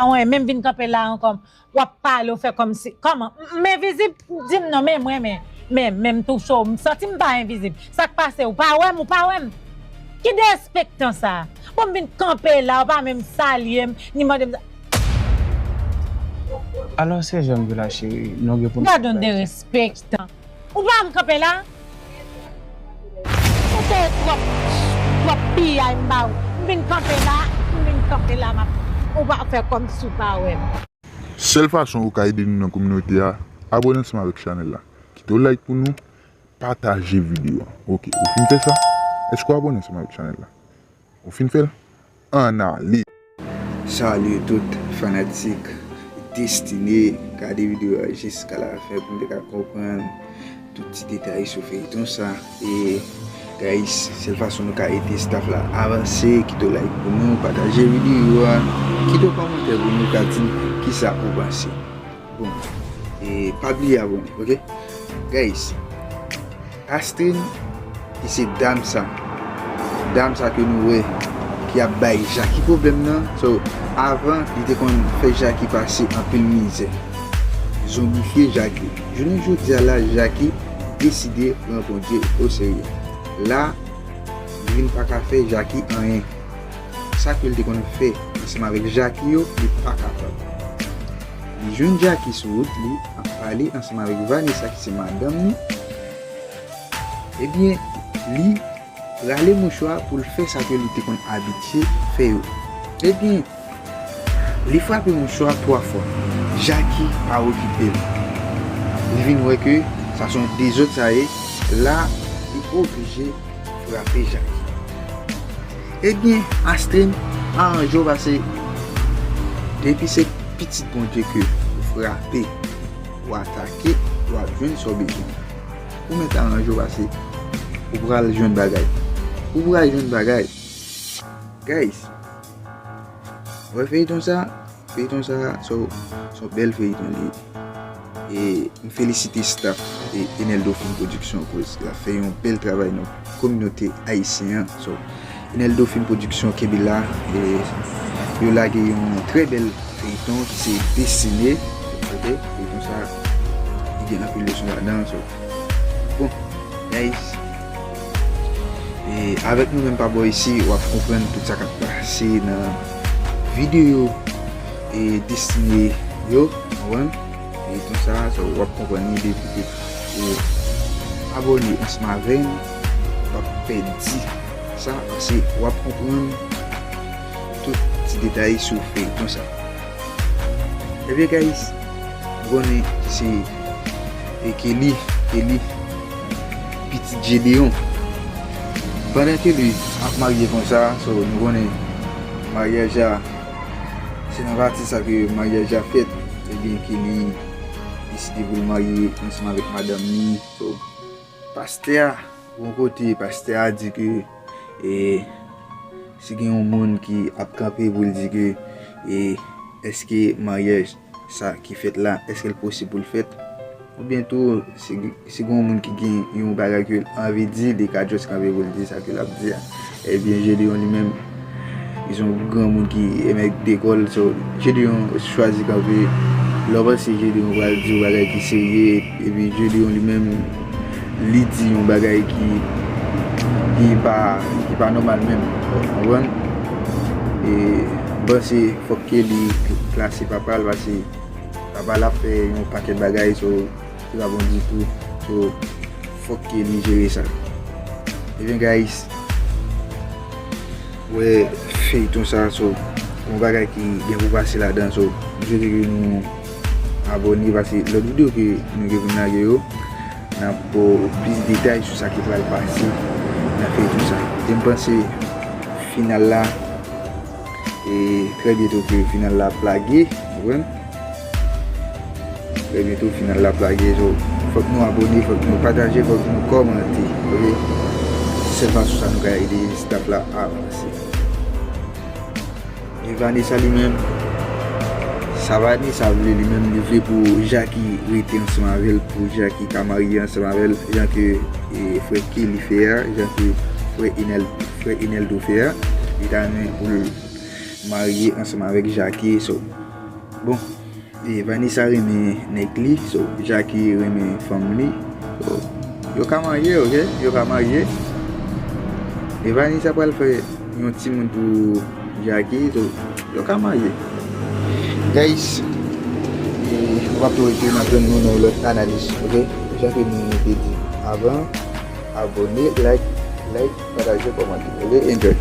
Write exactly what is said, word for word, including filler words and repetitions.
pa renmen m vin kanpe la ankò. W ap pale, w fè kòmsi, kòman? M, m envizib? Di m non, men mwen, men, men, men m touche w, m santi m pa envizib. Sa k pase? Ou pa wè m, ou pa wè m? Ki derespektan sa? Bon, m vin kanpe la, ou pa menm salye m, ni mande m sa. Alò, se janm vre la, cheri, nou gen pou n... Gad yon derespektan. Ou pa wè m kanpe la? Ou te twòp, twòp piyay m ba ou. M vin kanpe la, m vin kanpe la, m ap, ou pa fè kòmsi w pa wè m. Sèl fason ou ka ede nou nan kominote a, abòne ansanm avèk chanèl la. Kite yon like pou nou, pataje videyo a. Oke, ou fin fè sa? Èske w abòne ansanm avèk chanèl la? Ou fin fè l? Ann ale! Salut tout fanatik Destine, gade videyo a jiska la fen pou n te ka konprann tout ti detay sou feyton sa. E, guys, sèl fason nou ka ede staff la avanse, kite yon like pou nou, pataje videyo a, kite yon kòmantè pou nou ka di kisa ou panse. Bon, e pa bliye abòne, oke? Guys, Astrid, ki se dam sa, dam sa ke nou wè ki ap bay Jackie pwoblèm nan. So, avan, li te konn fè Jackie pase anpil mizè, zonbifye Jackie. Jounen jodi a la, Jackie deside pran Bondye oserye. La, li vin pa ka fè Jackie anyen. Sa ke l te konn fè ansanm avèk Jackie yo, li pa kapab. Li jwenn Jackie sou wout, li ap pale ansanm avèk Vanessa, ki se madanm li. Ebyen, li rale mouchwa pou l fè sa ke li te konn abitye fè yo. Ebyen, li frape mouchwa twa fwa. Jackie pa okipe l. Li vin wè ke sa se yon dezòd sa ye. La, li oblije frape Jackie. Ebyen, Astrid, aranje w pase depi se pitit Bondye ke ou frape, ou atake, w ap jwenn sa w bezwen. Ou mèt aranje w pase ou pral jwenn bagay. Ou pral jwenn bagay. Guys, wè feyton sa, feyton sa, se yon, se yon bèl feyton li ye. E m felisite staff e Enel Dauphine Production, koz l ap fè yon bèl travay nan kominote ayisyen an. So, Enel Dauphine Production, kenbe la, e yo lage yon trè bèl feyton ki se Destine. Ok, feyton sa, li gen anpil leson ladan. So, bon, guys, e avèk nou menm pa bò isi, w ap konprann tout sa k ap pase nan videyo e Destine yo, w konprann? Feyton sa, so, w ap konprann li depi ke ou abòne ansanm avè m, w ap pèdi sa, paske w ap konprann tout ti detay sou feyton sa. Ebyen, guys, nou konnen se, e, Kelly, Kelly, pitit Gedeon. Pandan Kelly ap marye konsa, so, nou konnen maryaj la, se nan pati sa ke maryaj la fèt, ebyen, Kelly deside pou l marye ansanm avèk madanm li. So, pastè a, yon kote, pastè a di ke, e, si gen yon moun ki ap kanpe pou l di ke, e, èske maryaj sa ki fèt la, èske l posib pou l fèt? Oubyen tou, si, si gen yon moun ki gen yon bagay ke l anvi di, li ka just kanpe pou l di sa ke l ap di a. Ebyen, Gedeon li menm, li se yon granmoun ki renmen dekò l, so, Gedeon chwazi kanpe. Lè w panse Gedeon pral di yon bagay ki serye, epi Gedeon li menm, li di yon bagay ki, ki pa, ki pa nòmal menm, w konprann? E m panse fòk ke li klase papa l, paske papa l ap fè yon pakèt bagay, so, ki pa bon ditou. So, fòk ke li jere sa. Ebyen, guys, wè feyton sa, so, yon bagay ki gen pou pase ladan, so, m swete ke nou abòne, paske lòt videyo ke nou gen pou n lage yo, n ap ba w plis detay sou sa ki pral pase nan feyton sa. E m panse final la, e trè byento ke final la ap lage, w konprann? Trè byento final la ap lage, so, fòk nou abòne, fòk nou pataje, fòk nou kòmante, ok? Sèl fason sa nou ka ede staff la avanse. E Vanessa li menm, sa Vanessa vle li menm, li vle pou Jackie rete ansanm avè l, pou Jackie ka marye ansanm avè l, jan ke, e, frè Kelly fè a, jan ke frè Enel, frè Eneldo fè a. Li ta renmen pou l marye ansanm avèk Jackie, so, Bon, e Vanessa renmen nèg li, so Jackie renmen fanm li. So, yo ka marye, oke? Yo ka marye. E Vanessa pral fè yon timoun pou Jackie, so, yo ka marye. Guys, e nou p ap twò rete, n ap jwenn nou nan yon lòt analiz, oke? Jan ke nou te di avan, abòne, like, like, pataje, kòmante, oke? Enjoy.